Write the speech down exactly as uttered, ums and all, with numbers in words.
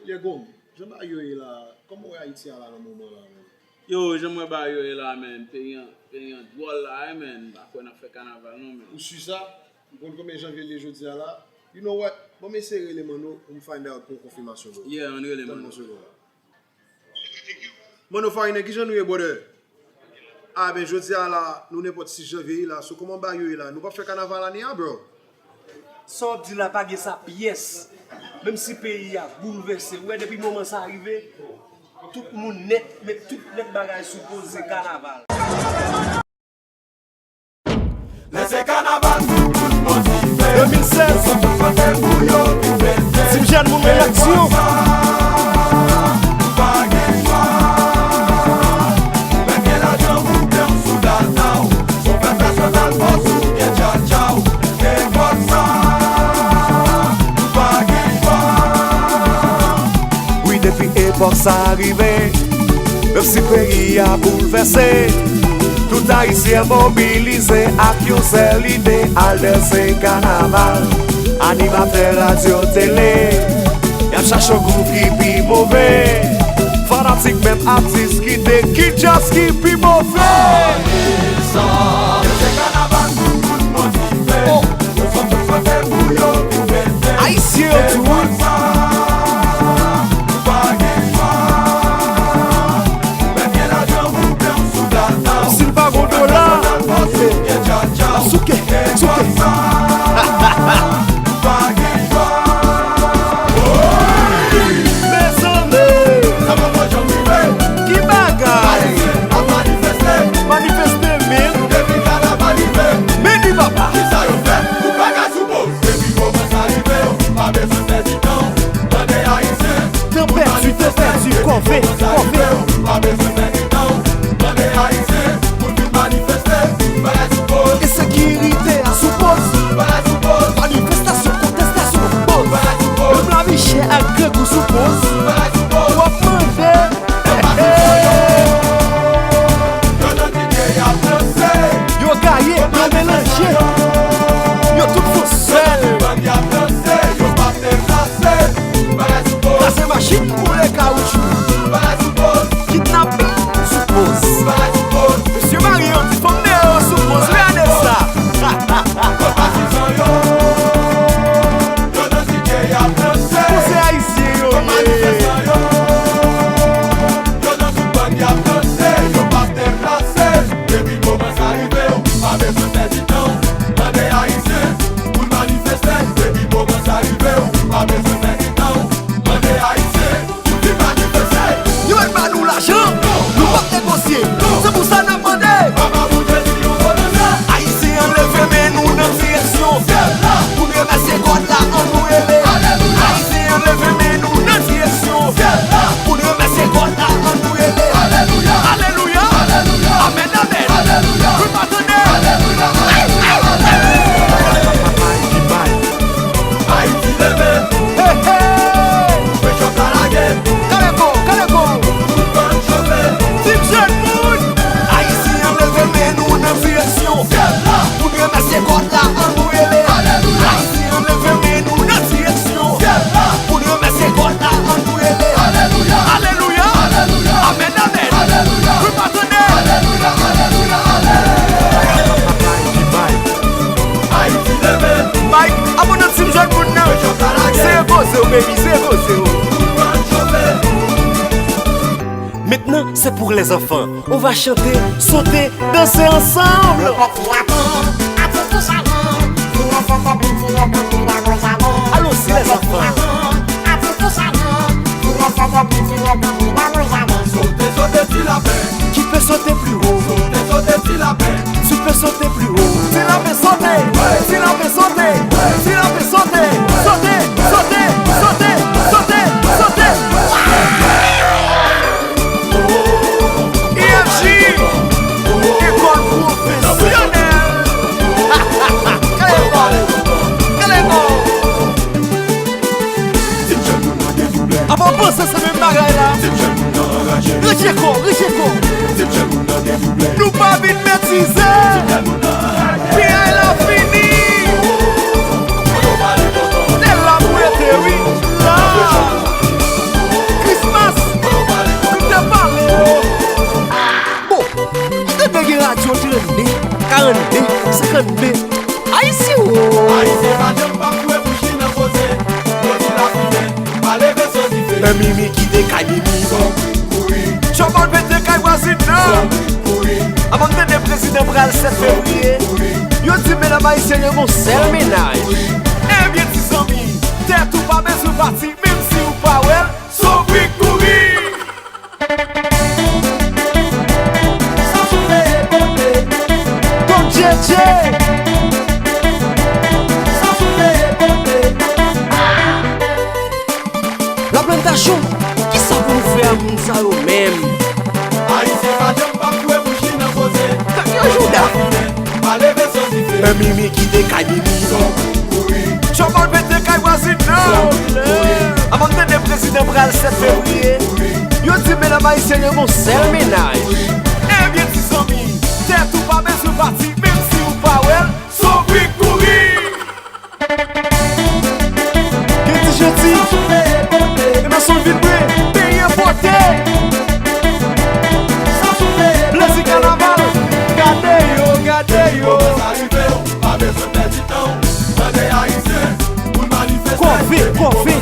Lè Gòm, jan bagay yo ye la, kòman w wè Ayiti a la nan moman la menm? Yo, jan m wè bagay yo ye la, menm, peyi an, peyi an dwòl la, wi, menm, m pa kwè n ap fè kanaval non, menm. Ou si sa? M konn konbyen janvye l ye jodi a la? You know what? Ban m eseye rele Manno pou m find out pou yon konfimasyon, bro. Yeah, ann rele Manno. Tann mwen sou la. Manno Farine, kijan nou ye, brother? A, ben, jodi a la, nou nenpòt sis janvye la, so kòman bagay yo ye la? Nou p ap fè kanaval ane a, bro? Sa w ap di la pa gen sa pyès. Menm si peyi a boulvèse, ou wè depi moman sa rive, tout moun nèt, met tout nèt bagay sou poze kanaval. Lè se kanaval, tout moun motive. De mil sèz. Yo sot tout kote pou yo vin fete. Tim Jèn Moun Reyaksyon. Pa gen chwa. Lè gen lajan, ou byen sou dada w. Chofè pèsonèl, bòs ou byen djadja w. Epòk sa, pa gen chwa. Wi, depi epòk sa rive, menm si peyi a boulvèse, tout Ayisyen mobilize ak yon sèl ide, al danse kanaval. Animatè radyo, tele, y ap chache yon gwoup ki pi move. Fanatik, menm atis, kite ki djaz ki pi move. Sa, se kanaval, tout moun motive. Oh. Yo sot tout kote pou yo vin fete. Ayisyen yo tou, wi. Pa gen chwa. Ou mèt gen lajan, ou byen sou dada w. Si l pa gon dola, souke, souke. Pa gen chwa. Mezanmi! Sa poko janm rive. Ki bagay? Ayisyen ap manifeste. Manifeste, men. Depi kanaval rive. Men li papa. Kisa yo fè? Tout bagay sou poz. Depi moman sa rive, yo pa bezwen pèdi tan. Tande Ayisyen. Tan pèdi, tan pèdi, kòve, kòve. Pa bezwen pèdi tan. Tande Ayisyen. Pou n vin manifeste, bagay sou poz. Ensekirite a sou poz. Bagay sou poz. Manifestasyon, kontestasyon, poz. Bagay sou poz. Menm lavi chè ak grangou sou poz. Bagay sou poz. W ap mande. Yo nan kite y ap danse. Yo gaye, yo melanje. Yo tout fon sèl. Yo p ap deplase. Bagay sou poz. Pase machin, boule kawoutchou. Bagay sou poz. Kidnaping sou poz. Mesye marye yo di fanm deyò sou poz, wi, Anelsa. Poze ayisyen yo ye. Depi moman sa rive, ou pa bezwen pèdi tan. Mande ayisyen pou l manifeste. Depi moman sa rive, ou pa bezwen pèdi tan. Mande ayisyen pou l vin manifeste. Yo mèt ba nou lajan, nou p ap negosye. Se pou sa n ap mande. Papa Bondye di yon volonte. Ayisyen an leve men nou nan direksyon syèl la. Pou n remèsye God la, ann nou rele. Alelouya. Ayisyen an leve men nou nan direksyon syèl la. Pou n remèsye God la, ann nou rele. Alelouya. Alelouya. Alelouya. Amèn, amèn. Alelouya. Wi, pa tande. Alelouya. Ayiti leve. Hey, hey. Koupe chòf la lage. Kaleko, kaleko. Tout bann chòfe. Tim Jèn Moun. Ayisyen an leve men nou nan direksyon syèl la. Pou n remèsye God la, ann nou rele. Alelouya. Ayisyen an leve men nou nan direksyon syèl la. Pou n remèsye God la, ann nou rele. Alelouya. Alelouya. Alelouya. Amèn, amèn. Alelouya. Wi, pa tande. Alelouya. Alelouya. Alelouya. Ayiti leve. Mike, abòne Tim Jèn Moun nan. Se poze w, baby, se poze w. Maintenant, c'est pour les enfants. On va chanter, sauter, danser ensemble. Pèp la pè, atis touche a gen. Ti lèzan fè piti yo konn vin nan mon jaden. Allons-y, les enfants. Pèp la pè, atis touche a gen. Ti lèzan fè piti yo konn vin nan mon jaden. Sote, sote, ti lapè. Qui peut sauter plus haut? Sote, sote, ti lapè. Tu peux sauter plus haut. Ti lapè sote. Ti lapè sote. Ti lapè sote. Sote, sote, sote, sote, sote. I F J, ekòl pwofesyonèl. Kale kò, kale kò. Apa w panse se menm bagay la? Ranje kò, ranje kò. Nou pa vin metize. Piyay la fini. Se la pou rete, wi. La. Mimi kite kay Mimi. Tchòbòl pete kay vwazin nan. Avan m tande prezidan pral sèt fevriye. Yo di medam ayisyèn yo gon sèl mennaj. Ebyen ti zanmi, tèt ou pa bezwen pati, menm si ou pa wè l, se w ki kouri. Sa sou veye pote. Don Djedje. Sa sou veye pote. Laplanta Show, kisa pou nou fè a moun sa yo menm? Ayisyen pa janm p ap kwe bouji nan koze. Tank yo jouda. Pa leve sou dife. Mimi kite kay Mimi. Tchòbòl pete kay vwazin nan. Avan m tande prezidan pral sèt fevriye. Yo di medam ayisyèn yo gon sèl mennaj. Ebyen ti zanmi, tèt ou pa bezwen pati, menm si ou pa wè l, se w ki kouri. Gen ti jodi. Ebyen si w vin vre, peyi an pote. Plezi kanaval. Gade yo, gade yo. Kove, kove,